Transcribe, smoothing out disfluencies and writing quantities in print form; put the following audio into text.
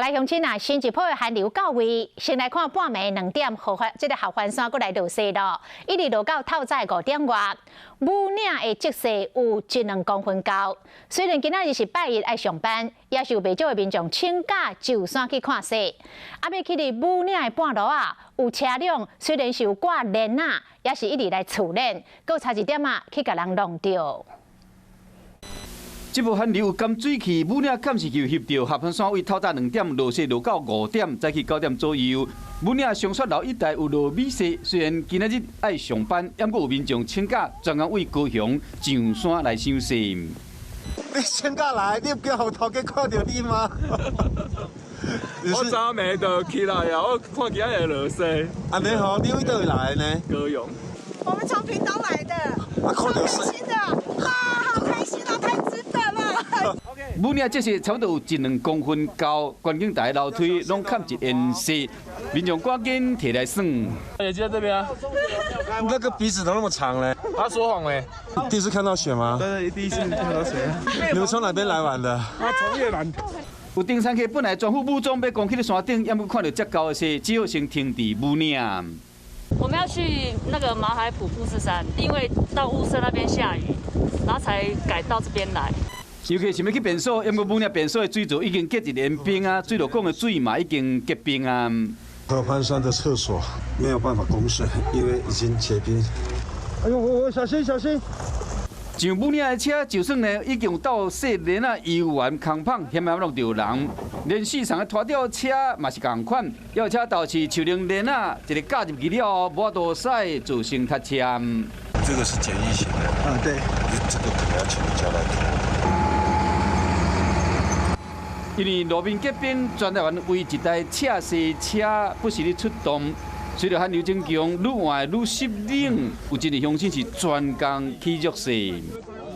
來鄉親啊，新一波的寒流到位，先來看半暝2點，合歡這个合歡山閣來落雪咯，一直落到透早五點外，武嶺的積雪有一兩公分高。雖然今仔日是拜一愛上班，也是有袂少的民眾請假上山去看雪。啊，欲去佇武嶺的半路啊，有車輛雖然是有掛鏈仔，也是一直來揬鏈，閣差一點仔去共人挵著。這波寒流有含水氣，武嶺暫時就翕著合歡山位透早兩點落雪落到五點，早起9點左右。武嶺松雪樓一帶有落米雪，雖然今仔日愛上班，猶閣有民眾請假專工為高雄上山來賞雪。你請假來，你毋驚予頭家看著你嗎？我早暝就起來啊，我看今仔日落雪。按呢吼，你佗位來的呢？高雄。我們從屏東來的，啊，看著開心的，啊，好開心啊，太值得了。武嶺積雪差不多有一兩公分高，觀景台樓梯攏崁一淹雪，民眾趕緊提來耍。也就在這邊啊。那個鼻子都那麼長嘞。他說謊嘞。第一次看到雪嗎？對，第一次看到雪。你們從哪邊來玩的？啊，從越南。有登山客本來全副武裝欲攻去山頂，猶閣看著遮高的雪，只好先停佇武嶺。我們要去那個馬海埔富士山，因為到霧社那邊下雨，然後才改到這邊來。遊客想欲去便所，猶閣武嶺便所的水槽已經結一連冰啊，水路管的水嘛已經結冰啊。合歡山的廁所沒有辦法供水，因為已經結冰。哎呦，小心小心！上武嶺的車，就算呢已經有鬥細鏈仔遊玩空胖，險險挵著人，連四層的拖吊車嘛是仝款，有車導致樹輪鏈仔一个夾入去了後，無法度駛，造成塞車。這個是簡易型的。嗯，對。這個可能要請人家來拖。因為路面結冰，全台灣唯一台斜雪車不時咧出動。隨著寒流增強，愈換愈濕冷，有真濟鄉親是專工去虐雪。